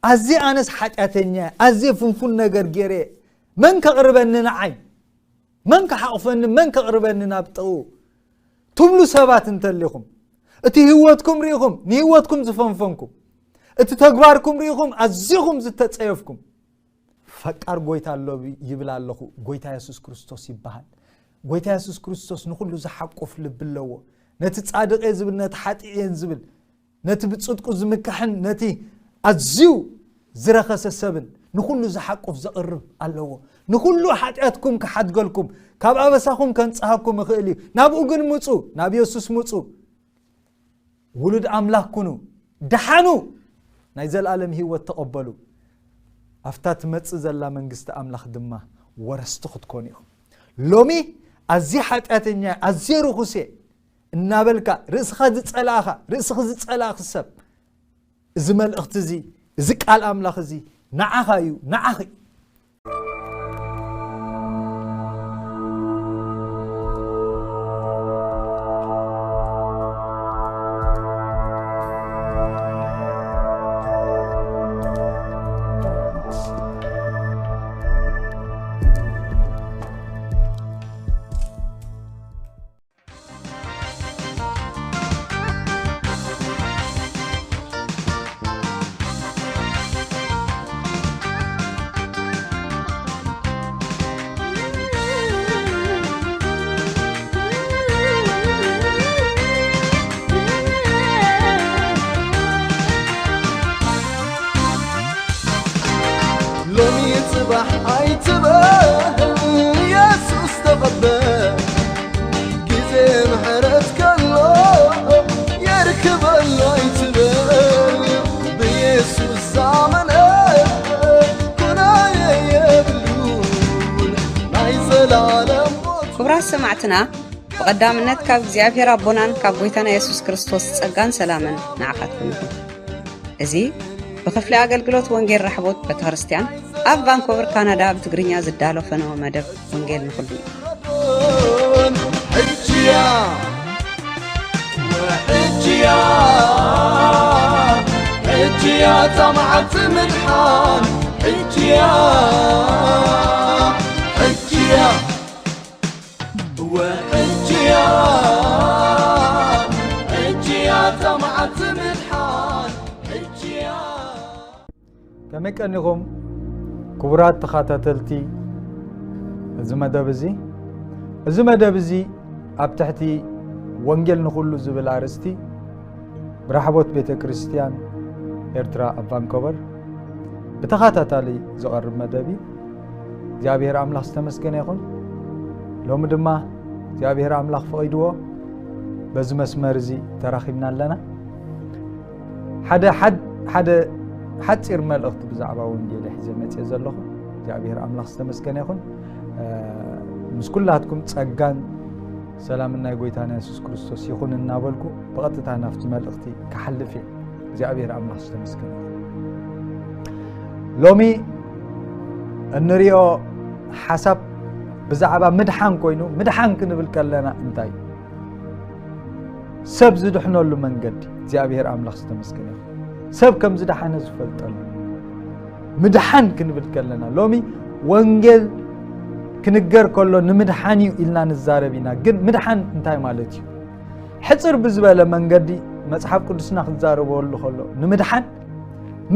ኣዝየ ኣነስ ሓጢኣተኛ እየ፣ ኣዝየ ፍንፉን ነገር ገይረ እየ፣ መን ከቕርበኒ ንዓይ? መን ክሓቑፈኒ? መን ከቕርበኒ ናብ ጥቕኡ? ትብሉ ሰባት እንተሊኹም፣ እቲ ህይወትኩም ርኢኹም፣ ንህይወትኩም ዝፈንፈንኩም፣ እቲ ተግባርኩም ርኢኹም ኣዚኹም ዝተጸየፍኩም፣ ፈቃር ጎይታ ኣሎ ይብል ኣለኹ። ጎይታ የሱስ ክርስቶስ ይበሃል። ጎይታ የሱስ ክርስቶስ ንኹሉ ዝሓቁፍ ልቢ ኣለዎ። ነቲ ጻድቕ እየ ዝብል፣ ነቲ ሓጢእ እየን ዝብል፣ ነቲ ብጽድቁ ዝምካሕን ነቲ ኣዝዩ ዝረኸሰ ሰብን ንኹሉ ዝሓቁፍ ዘቕርብ ኣለዎ። ንኹሉ ሓጢኣትኩም ክሓድገልኩም፣ ካብ ኣበሳኹም ከንጽሃኩም ይኽእል እዩ። ናብኡ ግን ምጹ፣ ናብ የሱስ ምጹ። ውሉድ ኣምላኽ ኩኑ፣ ደሓኑ፣ ናይ ዘለኣለም ህይወት ተቐበሉ። ኣብታ ትመጽእ ዘላ መንግስቲ ኣምላኽ ድማ ወረስቲ ክትኮኑ ኢኹም። ሎሚ ኣዝየ ሓጢኣተኛ እየ፣ ኣዝየ ርኹስ እየ እናበልካ ርእስኻ ዝጸላእኻ፣ ርእስኺ ዝጸላእኺ ሰብ፣ እዚ መልእኽቲ እዚ፣ እዚ ቃል ኣምላኽ እዚ ንዓኻ እዩ፣ ንዓኺ። ሎሚ ጽባሕ ኣይትበል፣ የሱስ ተቐበል። ግዜ ምሕረት ከሎ የርክበሉ ኣይትበል። ብየሱስ ዝኣመነ ኩናየ የብሉን ናይ ዘላለም ሞት። ክቡራት ሰማዕትና፣ ብቐዳምነት ካብ እግዚኣብሔር ኣቦናን ካብ ጐይታና የሱስ ክርስቶስ ጸጋን ሰላምን ንዓኻትኩም ይኹን። እዚ ብክፍሊ ኣገልግሎት ወንጌል ራሕቦት ቤተክርስትያን ኣብ ቫንኮቨር ካናዳ ብትግርኛ ዝዳሎ ፈነወ መደብ ወንጌል ንኹሉ እዩ። ሕጅያ፣ ሕጅያ፣ ሕጅያ እታ መዓልቲ ምድሓን። ሕጅያ፣ ሕጅያ፣ ወሕጅያ፣ ሕጅያ እታ መዓልቲ ምድሓን። ሕጅያ። ከመይ ቀኒኹም ክቡራት ተኸታተልቲ እዚ መደብ እዚ? እዚ መደብ እዚ ኣብ ትሕቲ ወንጌል ንኹሉ ዝብል ኣርእስቲ ብራሕቦት ቤተ ክርስቲያን ኤርትራ ኣብ ቫንኮቨር ብተኸታታሊ ዝቐርብ መደብ እዩ። እግዚኣብሔር ኣምላኽ ዝተመስገነ ይኹን። ሎሚ ድማ እግዚኣብሔር ኣምላኽ ፈቒድዎ በዚ መስመር እዚ ተራኺብና ኣለና። ሓደ፣ ሓድ-፣ ሓደ ሓጺር መልእኽቲ ብዛዕባ ወንጌል ሒዘ መጽየ ዘለኹ። እግዚኣብሔር ኣምላኽ ዝተመስገነ ይኹን። እ፣ ምስ ኩላትኩም ጸጋን ሰላምን ናይ ጐይታና የሱስ ክርስቶስ ይኹን እናበልኩ ብቐጥታ ናብቲ መልእኽቲ ክሓልፍ እየ። እግዚኣብሔር ኣምላኽ ዝተመስገነ ይኹን። ሎሚ እንሪኦ ሓሳብ ብዛዕባ ምድሓን ኮይኑ፣ ምድሓን ክንብል ከለና እንታይ እዩ? ሰብ ዝድሕነሉ መንገዲ እግዚኣብሔር ኣምላኽ ዝተመስገነ ይኹን። ሰብ ከም ዝደሓነ ዝፈልጠሉ ምድሓን ክንብል ከለና፣ ሎሚ ወንጌል ክንገር ከሎ ንምድሓን እዩ ኢልና ንዛረብ ኢና። ግን ምድሓን እንታይ ማለት እዩ? ሕጽር ብዝበለ መንገዲ መጽሓፍ ቅዱስና ክዛረበሉ ከሎ ንምድሓን፣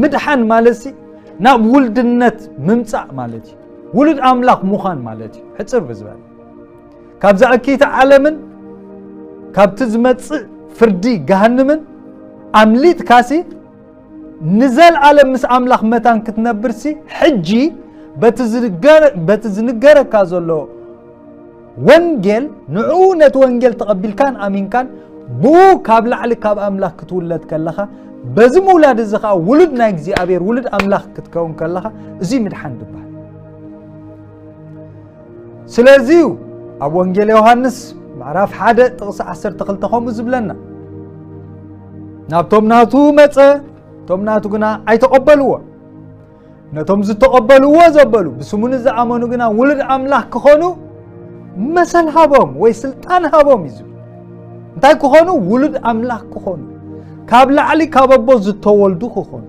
ምድሓን ማለትሲ ናብ ውልድነት ምምጻእ ማለት እዩ። ውሉድ ኣምላኽ ምዃን ማለት እዩ። ሕጽር ብዝበለ ካብዛ እኪይቲ ዓለምን ካብቲ ዝመጽእ ፍርዲ ገሃንምን ኣምሊጥካሲ ንዘልኣለም ምስ ኣምላኽ መታን ክትነብርሲ፣ ሕጂ በቲ ዝንገረ-፣ በቲ ዝንገረካ ዘሎ ወንጌል፣ ንዕኡ ነቲ ወንጌል ተቐቢልካን ኣሚንካን ብኡ ካብ ላዕሊ ካብ ኣምላኽ ክትውለድ ከለኻ፣ በዚ ምውላድ እዚ ኸኣ ውሉድ ናይ እግዚኣብሔር፣ ውሉድ ኣምላኽ ክትከውን ከለኻ፣ እዚ ምድሓን ዝበሃል። ስለዚ እዩ ኣብ ወንጌል ዮሃንስ ምዕራፍ ሓደ ጥቕሲ ዓሰርተ ክልተ ከምኡ ዝብለና፣ "ናብቶም ናቱ መጸ፣ እቶም ናቱ ግና ኣይተቐበልዎ። ነቶም ዝተቐበልዎ ዘበሉ፣ ብስሙ ንዝኣመኑ ግና ውሉድ ኣምላኽ ክኾኑ መሰል ሃቦም ወይ ስልጣን ሃቦም" እዩ ዝብል። እንታይ ክኾኑ? ውሉድ ኣምላኽ ክኾኑ። ካብ ላዕሊ ካብ ኣቦ ዝተወልዱ ክኾኑ።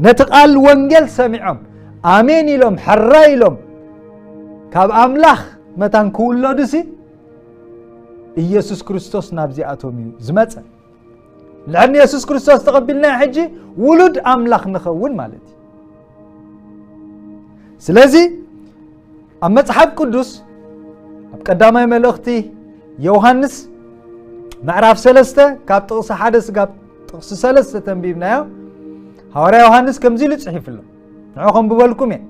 ነቲ ቃል ወንጌል ሰሚዖም ኣሜን ኢሎም ሕራይ ኢሎም ካብ ኣምላኽ መታን ክውለዱሲ ኢየሱስ ክርስቶስ ናብዚኣቶም እዩ ዝመጸ። ልዕሊ የሱስ ክርስቶስ ተቐቢልና ሕጂ ውሉድ ኣምላኽ ንኸውን ማለት እዩ። ስለዚ ኣብ መጽሓፍ ቅዱስ ኣብ ቀዳማይ መልእኽቲ ዮሃንስ ምዕራፍ ሰለስተ ካብ ጥቕሲ ሓደ ስጋብ ጥቕሲ ሰለስተ ተንቢብናዮ። ሃዋርያ ዮሃንስ ከምዚ ኢሉ ጽሒፉ ኣሎ። ንዑ ከንብበልኩም እየ።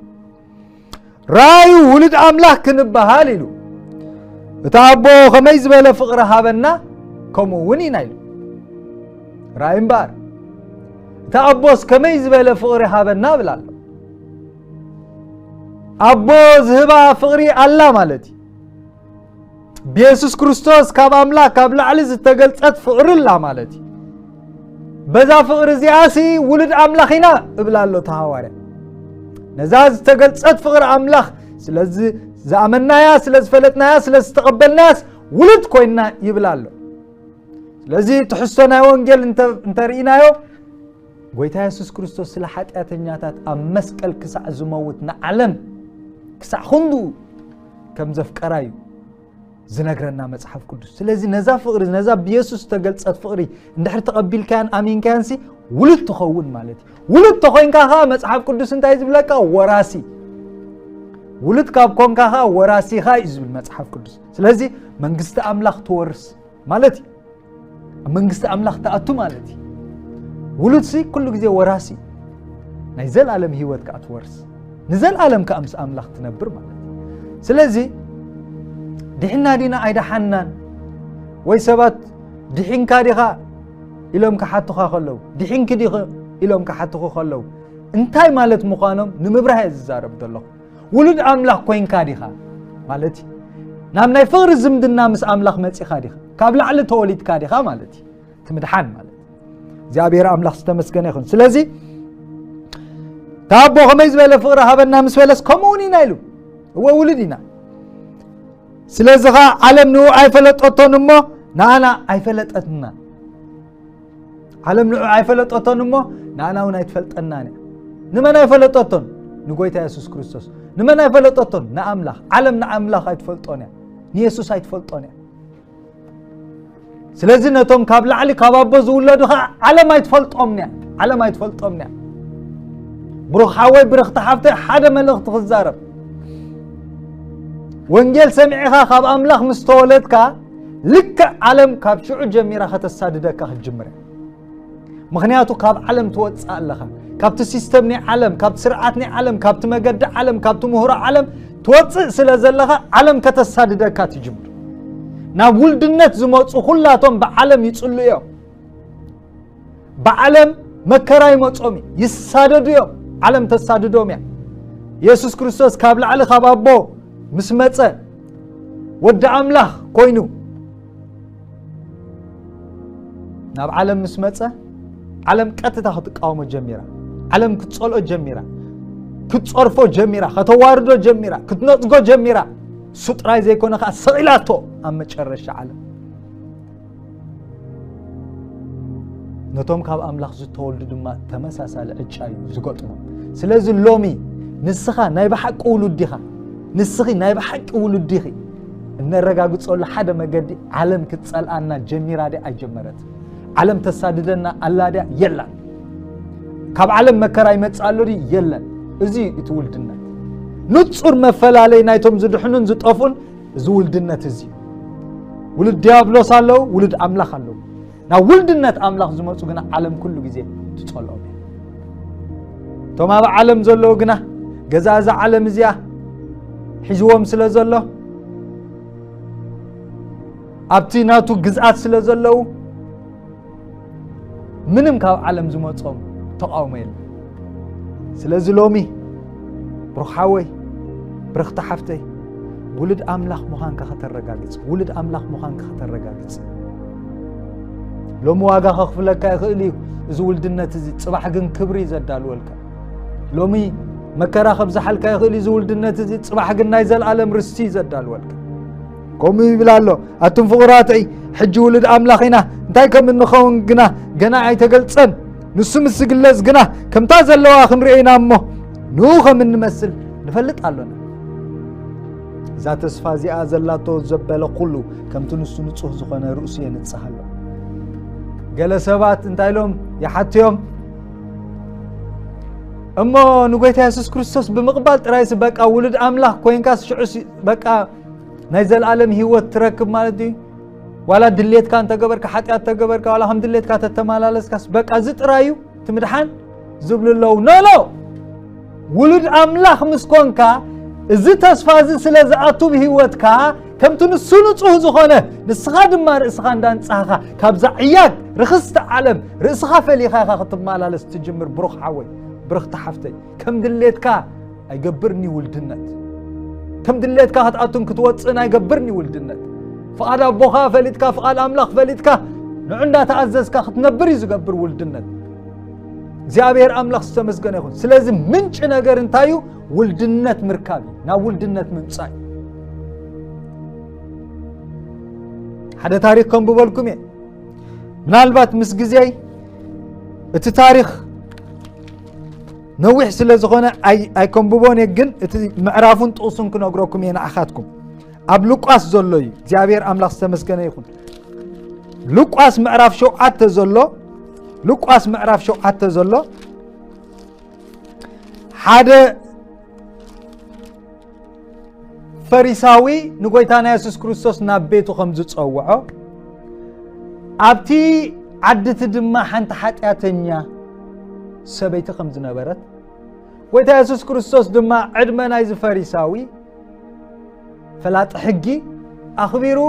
ራእዩ ውሉድ ኣምላኽ ክንበሃል ኢሉ፣ እቲ ኣቦ ከመይ ዝበለ ፍቕሪ ሃበና፣ ከምኡ እውን ኢና ኢሉ። ራእይ እምበኣር፣ እቲ ኣቦስ ከመይ ዝበለ ፍቕሪ ሃበና እብል ኣሎ። ኣቦ ዝህባ ፍቕሪ ኣላ ማለት እዩ። ብየሱስ ክርስቶስ ካብ ኣምላኽ ካብ ላዕሊ ዝተገልጸት ፍቕሪ ኣላ ማለት እዩ። በዛ ፍቕሪ እዚኣሲ ውሉድ ኣምላኽ ኢና እብል ኣሎ እቲ ሃዋርያ። ነዛ ዝተገልጸት ፍቕሪ ኣምላኽ ስለዚ ዝኣመናያ፣ ስለ ዝፈለጥናያ፣ ስለ ዝተቐበልናያስ ውሉድ ኮይንና ይብል ኣሎ። ስለዚ ትሕዝቶ ናይ ወንጌል እንተ-፣ እንተርኢናዮ፣ ጎይታ የሱስ ክርስቶስ ስለ ሓጢኣተኛታት ኣብ መስቀል ክሳዕ ዝመውት ንዓለም ክሳዕ ክንዱ ከም ዘፍቀራ እዩ ዝነግረና መጽሓፍ ቅዱስ። ስለዚ ነዛ ፍቕሪ፣ ነዛ ብየሱስ ዝተገልጸት ፍቕሪ እንድሕር ተቐቢልካያን ኣሚንካያንሲ ውሉድ ትኸውን ማለት እዩ። ውሉድ ተኾይንካ ኸዓ መጽሓፍ ቅዱስ እንታይ ዝብለካ? ወራሲ። ውሉድ ካብ ኮንካ ኸዓ ወራሲኻ እዩ ዝብል መጽሓፍ ቅዱስ። ስለዚ መንግስቲ ኣምላኽ ትወርስ ማለት እዩ። ኣብ መንግስቲ ኣምላኽ ትኣቱ ማለት እዩ። ውሉድሲ ኩሉ ግዜ ወራሲ እዩ። ናይ ዘልኣለም ህይወት ከኣ ትወርስ። ንዘልኣለም ከኣ ምስ ኣምላኽ ትነብር ማለት እዩ። ስለዚ ድሒና ዲና ኣይደሓንናን? ወይ ሰባት ድሒንካ ዲኻ ኢሎም ክሓቱኻ ከለዉ፣ ድሒንኪ ዲኺ ኢሎም ክሓቱኺ ከለዉ፣ እንታይ ማለት ምዃኖም ንምብራህ እየ ዝዛረብ ዘለኹ። ውሉድ ኣምላኽ ኮይንካ ዲኻ ማለት እዩ። ናብ ናይ ፍቕሪ ዝምድና ምስ ኣምላኽ መጺኻ ዲኻ? ካብ ላዕሊ ተወሊድካ ዲኻ ማለት እዩ። እቲ ምድሓን ማለት እዩ። እግዚኣብሔር ኣምላኽ ዝተመስገነ ይኹን። ስለዚ፣ "እቲ ኣቦ ከመይ ዝበለ ፍቕሪ ሃበና ምስ በለስ፣ ከምኡ እውን ኢና" ኢሉ። እወ፣ ውሉድ ኢና። ስለዚ ኸዓ ዓለም ንኡ ኣይፈለጠቶን እሞ፣ ንኣና ኣይፈለጠትና። ዓለም ንኡ ኣይፈለጠቶን እሞ፣ ንኣና እውን ኣይትፈልጠናን እያ። ንመን ኣይፈለጠቶን? ንጎይታ የሱስ ክርስቶስ። ንመን ኣይፈለጠቶን? ንኣምላኽ። ዓለም ንኣምላኽ ኣይትፈልጦን እያ። ንየሱስ ኣይትፈልጦን እያ። ስለዚ ነቶም ካብ ላዕሊ ካብ ኣቦ ዝውለዱ ኸዓ ዓለም ኣይትፈልጦምን እያ። ዓለም ኣይትፈልጦምን እያ። ብሩኽ ሓወይ፣ ብርኽቲ ሓፍተይ፣ ሓደ መልእኽቲ ክዛረብ። ወንጌል ሰሚዕኻ ካብ ኣምላኽ ምስ ተወለድካ፣ ልክዕ ዓለም ካብ ሽዑ ጀሚራ ከተሳድደካ ክትጅምር እያ። ምኽንያቱ ካብ ዓለም ትወጽእ ኣለኻ። ካብቲ ሲስተም ናይ ዓለም፣ ካብቲ ስርዓት ናይ ዓለም፣ ካብቲ መገዲ ዓለም፣ ካብቲ ምህሮ ዓለም ትወጽእ ስለ ዘለኻ፣ ዓለም ከተሳድደካ ትጅምር። ናብ ውልድነት ዝመጹ ኩላቶም ብዓለም ይጽሉ እዮም። ብዓለም መከራ ይመጾም እዩ፣ ይሳደዱ እዮም። ዓለም ተሳድዶም እያ። የሱስ ክርስቶስ ካብ ላዕሊ ካብ ኣቦ ምስ መጸ፣ ወዲ ኣምላኽ ኮይኑ ናብ ዓለም ምስ መጸ፣ ዓለም ቀጥታ ክትቃወሞ ጀሚራ። ዓለም ክትጸልኦ ጀሚራ። ክትጸርፎ ጀሚራ። ከተዋርዶ ጀሚራ። ክትነጽጎ ጀሚራ። እሱ ጥራይ ዘይኮነ ከኣ ሰቒላቶ ኣብ መጨረሻ ዓለም። ነቶም ካብ ኣምላኽ ዝተወልዱ ድማ ተመሳሳሊ ዕጫ እዩ ዝገጥሞም። ስለዚ ሎሚ ንስኻ ናይ ብሓቂ ውሉድ ዲኻ? ንስኺ ናይ ብሓቂ ውሉድ ዲኺ? እነረጋግጸሉ ሓደ መገዲ፣ ዓለም ክትጸልኣና ጀሚራ ድያ ኣይጀመረትን? ዓለም ተሳድደና ኣላ ድያ የላን? ካብ ዓለም መከራ ይመጽእ ኣሎ ድዩ? የለን። እዚ እዩ እቲ ውልድነት። ንጹር መፈላለይ ናይቶም ዝድሕኑን ዝጠፍኡን እዚ ውልድነት እዚ እዩ። ውሉድ ዲያብሎስ ኣለዉ፣ ውሉድ ኣምላኽ ኣለዉ። ናብ ውልድነት ኣምላኽ ዝመጹ ግና ዓለም ኩሉ ግዜ ትጸልኦም እያ። እቶም ኣብ ዓለም ዘለዉ ግና ገዛ እዛ ዓለም እዚኣ ሒዝዎም ስለ ዘሎ፣ ኣብቲ ናቱ ግዝኣት ስለ ዘለዉ፣ ምንም ካብ ዓለም ዝመጾም ተቃውሞ የለን። ስለዚ ሎሚ ብሩኽ ሓወይ፣ ብርኽቲ ሓፍተይ፣ ውሉድ ኣምላኽ ምዃንካ ከተረጋግጽ፣ ውሉድ ኣምላኽ ምዃንካ ከተረጋግጽ። ሎሚ ዋጋ ከኽፍለካ ይኽእል እዩ እዚ ውልድነት እዚ፣ ጽባሕ ግን ክብሪ እዩ ዘዳልወልካ። ሎሚ መከራ ከብዝሓልካ ይኽእል እዩ እዚ ውልድነት እዚ፣ ጽባሕ ግን ናይ ዘልኣለም ርስቲ እዩ ዘዳልወልካ። ከምኡ ይብል ኣሎ፣ ኣቱም ፍቑራተይ፣ ሕጂ ውሉድ ኣምላኽ ኢና፣ እንታይ ከም እንኸውን ግና ገና ኣይተገልጸን። ንሱ ምስ ዝግለጽ ግና ከምታ ዘለዋ ክንርኢ ኢና እሞ ንኡ ከም እንመስል ንፈልጥ ኣሎና። እዛ ተስፋ እዚኣ ዘላቶ ዘበለ ኩሉ ከምቲ ንሱ ንጹህ ዝኾነ ርእሱ የንጽህ ኣሎ። ገለ ሰባት እንታይ ኢሎም ይሓትዮም? እሞ ንጎይታ የሱስ ክርስቶስ ብምቕባል ጥራይስ በቃ ውሉድ ኣምላኽ ኮይንካስ ሽዑስ በቃ ናይ ዘለኣለም ህይወት ትረክብ ማለት ድዩ? ዋላ ድሌትካ እንተገበርካ፣ ሓጢኣት ተገበርካ፣ ዋላ ከም ድሌትካ ተተመላለስካስ በቃ እዚ ጥራይ እዩ እቲ ምድሓን ዝብሉ ኣለዉ። ኖ ኖ! ውሉድ ኣምላኽ ምስ ኮንካ፣ እዚ ተስፋ እዚ ስለ ዝኣቱ ብህይወትካ፣ ከምቲ ንሱ ንጹህ ዝኾነ፣ ንስኻ ድማ ርእስኻ እንዳንጻህኻ፣ ካብዛ ዕያግ ርኽስቲ ዓለም ርእስኻ ፈሊኻ ኢኻ ክትመላለስ ትጅምር። ብሩኽ ሓወይ፣ ብርኽቲ ሓፍተይ፣ ከም ድሌትካ ኣይገብርኒ ውልድነት። ከም ድሌትካ ክትኣቱን ክትወጽእን ኣይገብርኒ ውልድነት። ፍቓድ ኣቦኻ ፈሊጥካ፣ ፍቓድ ኣምላኽ ፈሊጥካ፣ ንዑ እንዳተኣዘዝካ ክትነብር እዩ ዝገብር ውልድነት። እግዚኣብሔር ኣምላኽ ዝተመስገነ ይኹን። ስለዚ ምንጪ ነገር እንታይ እዩ? ውልድነት ምርካብ እዩ። ናብ ውልድነት ምምጻእ እዩ። ሓደ ታሪኽ ከንብበልኩም እየ። ምናልባት ምስ ግዜይ እቲ ታሪኽ ነዊሕ ስለ ዝኾነ ኣይ-፣ ኣይከንብቦን እየ፣ ግን እቲ ምዕራፉን ጥቕሱን ክነግረኩም እየ ንዓኻትኩም። ኣብ ሉቃስ ዘሎ እዩ። እግዚኣብሔር ኣምላኽ ዝተመስገነ ይኹን። ሉቃስ ምዕራፍ ሸውዓተ ዘሎ፣ ሉቃስ ምዕራፍ ሸውዓተ ዘሎ ሓደ ፈሪሳዊ ንጎይታና የሱስ ክርስቶስ ናብ ቤቱ ከም ዝጸውዖ፣ ኣብቲ ዓዲ እቲ ድማ ሓንቲ ሓጢኣተኛ ሰበይቲ ከም ዝነበረት፣ ጎይታ የሱስ ክርስቶስ ድማ ዕድመ ናይዚ ፈሪሳዊ ፈላጢ ሕጊ ኣኽቢሩ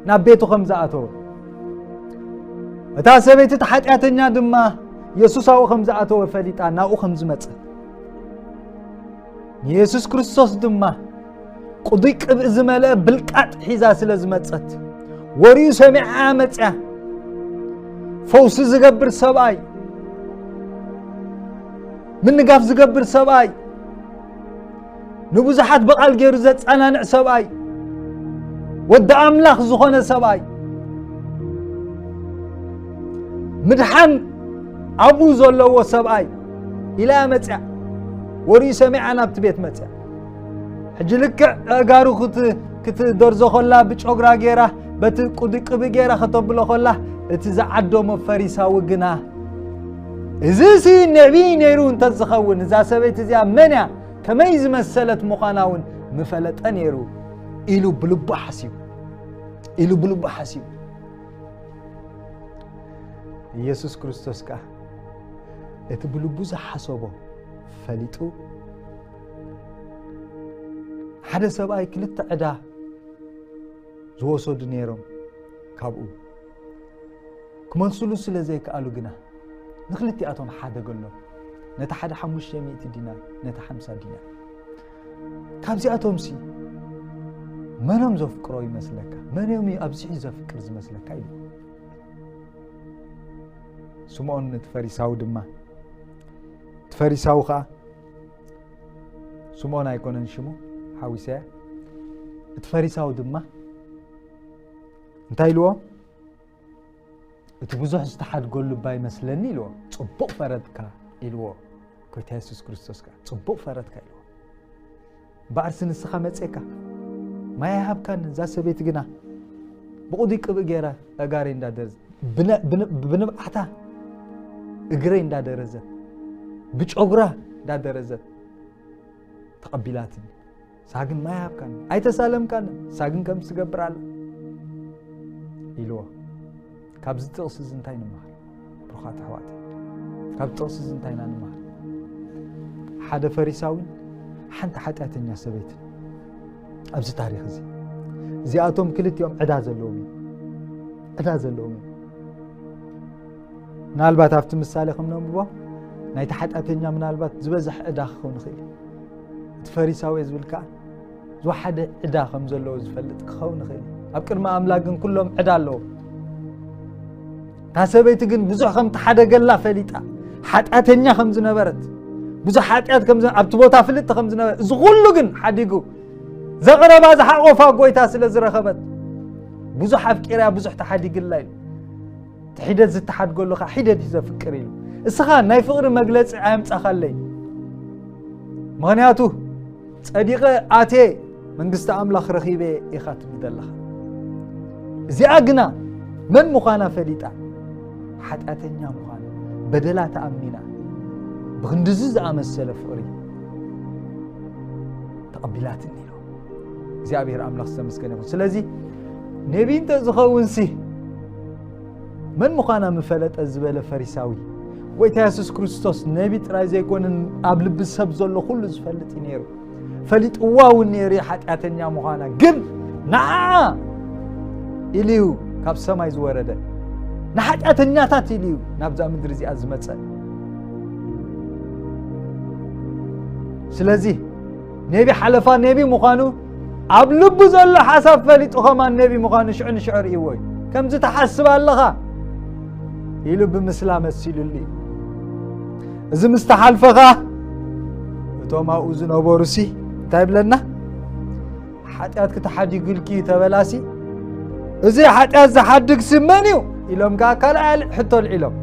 ናብ ቤቱ ከም ዝኣተወ፣ እታ ሰበይቲ እቲ ሓጢኣተኛ ድማ የሱስ ኣብኡ ከም ዝኣተወ ፈሊጣ ናብኡ ከም ዝመጸት፣ ንየሱስ ክርስቶስ ድማ ቅዱይ ቅብእ ዝመልአ ብልቃጥ ሒዛ ስለ ዝመጸት፣ ወሬኡ ሰሚዓ መጽያ። ፈውሲ ዝገብር ሰብኣይ፣ ምንጋፍ ዝገብር ሰብኣይ፣ ንብዙሓት ብቓል ገይሩ ዘጸናንዕ ሰብኣይ፣ ወዲ ኣምላኽ ዝኾነ ሰብኣይ፣ ምድሓን ኣብኡ ዘለዎ ሰብኣይ ኢላ እያ መጽያ። ወሬኡ ሰሚዓ ናብቲ ቤት መጽያ። ሕጂ ልክዕ ኣእጋሩ ክት-፣ ክትደርዞ ከላ ብጨጉራ ገይራ፣ በቲ ቅዱይ ቅብእ ገይራ ከተብሎ ከላ፣ እቲ ዝዓደሞ ፈሪሳዊ ግና፣ "እዚሲ ነቢይ ነይሩ እንተዝኸውን፣ እዛ ሰበይቲ እዚኣ መን እያ? ከመይ ዝመሰለት ምዃና እውን ምፈለጠ ነይሩ" ኢሉ ብልቡ ሓሲቡ፣ ኢሉ ብልቡ ሓሲቡ። ኢየሱስ ክርስቶስ ከኣ እቲ ብልቡ ዝሓሰቦ ፈሊጡ፣ ሓደ ሰብኣይ ክልተ ዕዳ ዝወሰዱ ነይሮም፣ ካብኡ ክመልሱሉ ስለ ዘይከኣሉ ግና ንክልቲኣቶም ሓደገሎም። ነቲ ሓደ ሓሙሽተ ሚእቲ ዲናር፣ ነቲ ሓምሳ ዲናር። ካብዚኣቶምሲ መኖም ዘፍቅሮ ይመስለካ? መኖም እዩ ኣብዚሑ ዘፍቅር ዝመስለካ? ኢሉ ስምዖን እቲ ፈሪሳዊ ድማ፣ እቲ ፈሪሳዊ ኸዓ፣ ስምዖን ኣይኮነን ሽሙ፣ ሓዊሰያ። እቲ ፈሪሳዊ ድማ እንታይ ኢልዎ? "እቲ ብዙሕ ዝተሓድገሉ እባ ይመስለኒ" ኢልዎ። "ጽቡቕ ፈረድካ" ኢልዎ። ጎይታ የሱስ ክርስቶስ ከኣ "ጽቡቕ ፈረድካ" ኢልዎ። እምበኣርሲ ንስኻ መጼካ ማይ ኣይሃብካን። እዛ ሰበይቲ ግና ብቕዱይ ቅብእ ገይራ ኣእጋረይ እንዳደረዘት፣ ብነ-፣ ብን-፣ ብንብዓታ እግረይ እንዳደረዘት፣ ብጨጉራ እንዳደረዘት ተቐቢላትኒ። ንሳ ግን ማይ ሃብካን፣ ኣይተሳለምካን፣ ንሳ ግን ከምዚ ትገብር ኣላ ኢልዎ። ካብዚ ጥቕሲ እዚ እንታይ ንምሃር? ብሩኻት ኣሕዋት፣ ካብዚ ጥቕሲ እዚ እንታይ ኢና ንምሃር? ሓደ ፈሪሳዊን ሓንቲ ሓጢኣተኛ ሰበይትን ኣብዚ ታሪኽ እዚ፣ እዚኣቶም ክልቲኦም ዕዳ ዘለዎም እዮም። ዕዳ ዘለዎም እዮም። ምናልባት ኣብቲ ምሳሌ ከም ነንብቦ፣ ናይቲ ሓጢኣተኛ ምናልባት ዝበዝሕ ዕዳ ክኸውን ይኽእል እዩ። እቲ ፈሪሳዊ ዝብል ከኣ ዝወሓደ ዕዳ ከም ዘለዎ ዝፈልጥ ክኸውን ይኽእል እዩ። ኣብ ቅድሚ ኣምላኽ ግን ኩሎም ዕዳ ኣለዎም። እታ ሰበይቲ ግን ብዙሕ ከም ተሓደገላ ፈሊጣ፣ ሓጢኣተኛ ከም ዝነበረት፣ ብዙሕ ሓጢኣት ከም ዝነ-፣ ኣብቲ ቦታ ፍልጥቲ ከም ዝነበረ፣ እዚ ኩሉ ግን ሓዲጉ ዘቕረባ ዝሓቖፋ ጎይታ ስለ ዝረኸበት፣ ብዙሕ ኣፍቂራ፣ ብዙሕ ተሓዲግላ እዩ። እቲ ሒደት ዝተሓድገሉ ከዓ ሒደት እዩ ዘፍቅር ኢሉ። እስኻ ናይ ፍቕሪ መግለጺ ኣየምጻኻለይ። ምኽንያቱ ጸዲቐ ኣቴ መንግስቲ ኣምላኽ ረኺበ ኢኻ ትብል ዘለኻ። እዚኣ ግና መን ምዃና ፈሊጣ፣ ሓጢኣተኛ ምዃና፣ በደላ ተኣሚና፣ ብኽንድዚ ዝኣመሰለ ፍቕሪ ተቐቢላትኒ ኢሉ። እግዚኣብሔር ኣምላኽ ዝተመስገነ ይኹን። ስለዚ ነቢ እንተ ዝኸውንሲ መን ምዃና ምፈለጠ ዝበለ ፈሪሳዊ፣ ጎይታ የሱስ ክርስቶስ ነቢ ጥራይ ዘይኮነን ኣብ ልቢ ሰብ ዘሎ ኩሉ ዝፈልጥ እዩ ነይሩ። ፈሊጥዋ እውን ነይሩ እዩ ሓጢኣተኛ ምዃና። ግን ንዓ ኢሉ እዩ ካብ ሰማይ ዝወረደ። ንሓጢኣተኛታት ኢሉ እዩ ናብዛ ምድሪ እዚኣ ዝመጸ። ስለዚ ነቢ ሓለፋ ነቢ ምዃኑ ኣብ ልቡ ዘሎ ሓሳብ ፈሊጡ ኸማን ነቢ ምዃኑ ሽዑ ንሽዑ ርእይዎ እዩ። ከምዚ ትሓስብ ኣለኻ ኢሉ ብምስላ መሲሉሉ እዩ። እዚ ምስ ተሓልፈ ኸኣ እቶም ኣብኡ ዝነበሩሲ እንታይ ይብለና? ሓጢኣትኪ ተሓዲጉልኪ ተበላሲ፣ እዚ ሓጢኣት ዝሓድግሲ መን እዩ? ኢሎም ከኣ ካልኣይ ሕቶ ኣልዒሎም።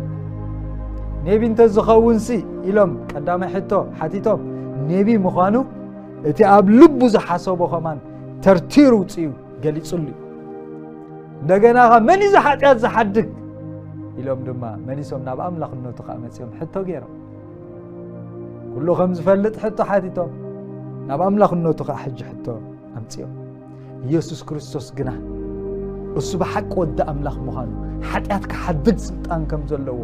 ነቢ እንተ ዝኸውንሲ ኢሎም ቀዳማይ ሕቶ ሓቲቶም። ነቢ ምዃኑ እቲ ኣብ ልቡ ዝሓሰቦ ኸማን ተርቲሩ ውፅኡ ገሊጹሉ እዩ። እንደገና ኸ መን እዩ እዚ ሓጢኣት ዝሓድግ ኢሎም ድማ መሊሶም ናብ ኣምላኽነቱ ኸዓ መጺኦም ሕቶ ገይሮም። ኩሉ ከም ዝፈልጥ ሕቶ ሓቲቶም ናብ ኣምላኽነቱ ኸዓ ሕጂ ሕቶ ኣምጺኦም። ኢየሱስ ክርስቶስ ግና እሱ ብሓቂ ወዲ ኣምላኽ ምዃኑ፣ ሓጢኣት ክሓድግ ስልጣን ከም ዘለዎ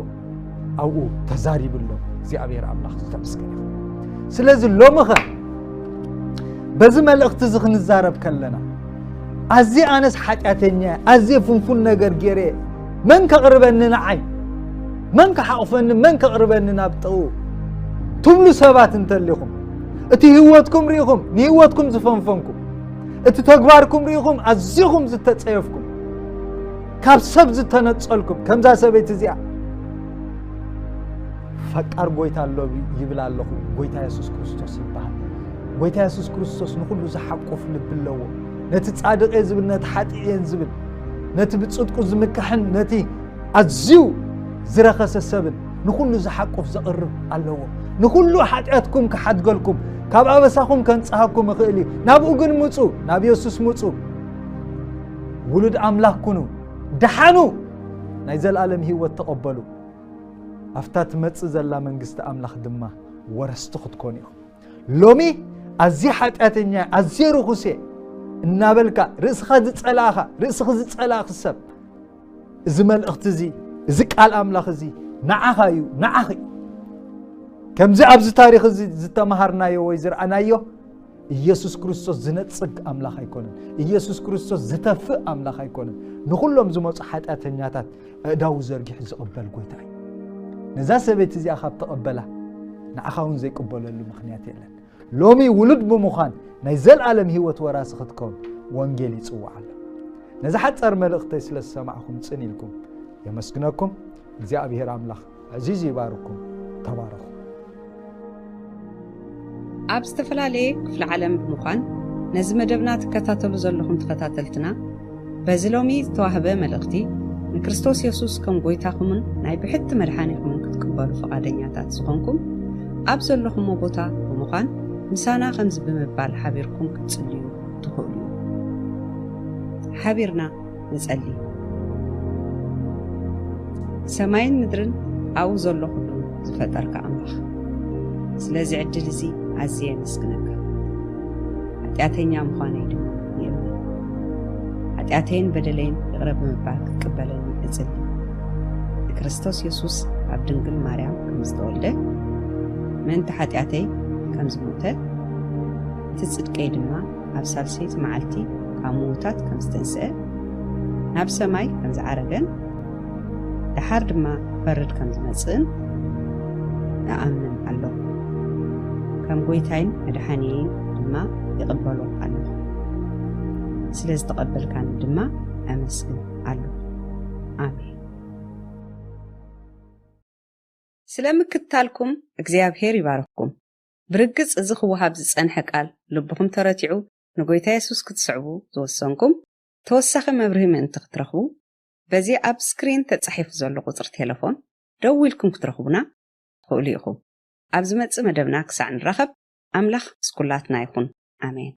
ኣብኡ ተዛሪብሎም። እግዚኣብሔር ኣምላኽ ዝተመስገነ ይኹን። ስለዚ ሎሚ ኸ በዚ መልእኽቲ እዚ ክንዛረብ ከለና ኣዝየ ኣነስ ሓጢኣተኛ እየ፣ ኣዝየ ፍንፉን ነገር ገይረ እየ፣ መን ከቕርበኒ ንዓይ? መን ክሓቑፈኒ? መን ከቕርበኒ ናብ ጥቕኡ? ትብሉ ሰባት እንተሊኹም፣ እቲ ህይወትኩም ርኢኹም ንህይወትኩም ዝፈንፈንኩም፣ እቲ ተግባርኩም ርኢኹም ኣዚኹም ዝተጸየፍኩም፣ ካብ ሰብ ዝተነጸልኩም፣ ከምዛ ሰበይቲ እዚኣ ፈቃር ጎይታ ኣሎ ይብል ኣለኹ። ጎይታ የሱስ ክርስቶስ ይበሃል። ጎይታ የሱስ ክርስቶስ ንኹሉ ዝሓቁፍ ልቢ ኣለዎ። ነቲ ጻድቕ እየ ዝብል፣ ነቲ ሓጢእ እየን ዝብል፣ ነቲ ብጽድቁ ዝምክሕን ነቲ ኣዝዩ ዝረኸሰ ሰብን ንኹሉ ዝሓቁፍ ዘቕርብ ኣለዎ። ንኹሉ ሓጢኣትኩም ክሓድገልኩም፣ ካብ ኣበሳኹም ከንጽሃኩም ይኽእል እዩ። ናብኡ ግን ምጹ፣ ናብ የሱስ ምጹ። ውሉድ ኣምላኽ ኩኑ፣ ደሓኑ ናይ ዘለኣለም ህይወት ተቐበሉ። ኣብታ ትመጽእ ዘላ መንግስቲ ኣምላኽ ድማ ወረስቲ ክትኮኑ ኢኹም። ሎሚ ኣዝየ ሓጢኣተኛ፣ ኣዝየ ርኹስ እየ እናበልካ ርእስኻ ዝጸላእኻ፣ ርእስኺ ዝጸላእኺ ሰብ፣ እዚ መልእኽቲ እዚ፣ እዚ ቃል ኣምላኽ እዚ ንዓኻ እዩ፣ ንዓኺ እዩ። ከምዚ ኣብዚ ታሪኽ እዚ ዝተማሃርናዮ ወይ ዝረኣናዮ፣ ኢየሱስ ክርስቶስ ዝነጽግ ኣምላኽ ኣይኮነን። ኢየሱስ ክርስቶስ ዝተፍእ ኣምላኽ ኣይኮነን። ንኹሎም ዝመጹ ሓጢኣተኛታት ኣእዳዉ ዘርጊሑ ዝቕበል ጎይታ እዩ። ነዛ ሰበይቲ እዚኣ ካብ ተቐበላ፣ ንዓኻ እውን ዘይቅበለሉ ምኽንያት የለን። ሎሚ ውሉድ ብምዃን ናይ ዘለኣለም ህይወት ወራሲ ክትከውን ወንጌል ይጽውዕ ኣሎ። ነዚ ሓጻር መልእኽተይ ስለ ዝሰማዕኹም ጽን ኢልኩም የመስግነኩም። እግዚኣብሔር ኣምላኽ ዕዚዝ ይባርኩም። ተባረኹ። ኣብ ዝተፈላለየ ክፍለ ዓለም ብምዃን ነዚ መደብና ትከታተሉ ዘለኹም ተኸታተልትና፣ በዚ ሎሚ ዝተዋህበ መልእኽቲ ንክርስቶስ የሱስ ከም ጎይታኹምን ናይ ብሕቲ መድሓኒኹምን ክትቅበሉ ፈቓደኛታት ዝኾንኩም፣ ኣብ ዘለኹሞ ቦታ ብምዃን ምሳና ከምዚ ብምባል ሓቢርኩም ክትጽልዩ ትኽእሉ። ሓቢርና ንጸሊ። ሰማይን ምድርን ኣብኡ ዘሎ ኩሉ ዝፈጠርካ ኣምላኽ፣ ስለዚ ዕድል እዚ ኣዝየ የመስግነካ። ሓጢኣተኛ ምዃነይ ድማ ይእምን። ሓጢኣተይን በደለይን ይቕረ ብምባል ክትቅበለኒ እጽሊ። ንክርስቶስ የሱስ ኣብ ድንግል ማርያም ከም ዝተወልደ፣ ምእንቲ ሓጢኣተይ ከም ዝሞተ፣ እቲ ጽድቀይ ድማ ኣብ ሳልሰይቲ መዓልቲ ካብ ምዉታት ከም ዝተንስአ፣ ናብ ሰማይ ከም ዝዓረገን ደሓር ድማ ክፈርድ ከም ዝመጽእን እኣምን ኣለኹ። ከም ጎይታይን መድሓኒየይን ድማ ይቕበሎ ኣለኹ። ስለ ዝተቐበልካኒ ድማ ኣመስግን ኣለኹ። ኣሜን። ስለ ምክትታልኩም እግዚኣብሔር ይባርኽኩም። ብርግጽ እዚ ክወሃብ ዝጸንሐ ቃል ልብኹም ተረቲዑ ንጎይታ የሱስ ክትስዕቡ ዝወሰንኩም፣ ተወሳኺ መብርሂ ምእንቲ ክትረኽቡ፣ በዚ ኣብ ስክሪን ተጻሒፉ ዘሎ ቁጽሪ ቴሌፎን ደዊልኩም ክትረኽቡና ትኽእሉ ኢኹም። ኣብ ዝመጽእ መደብና ክሳዕ ንራኸብ፣ ኣምላኽ ምስ ኩላትና ይኹን። ኣሜን።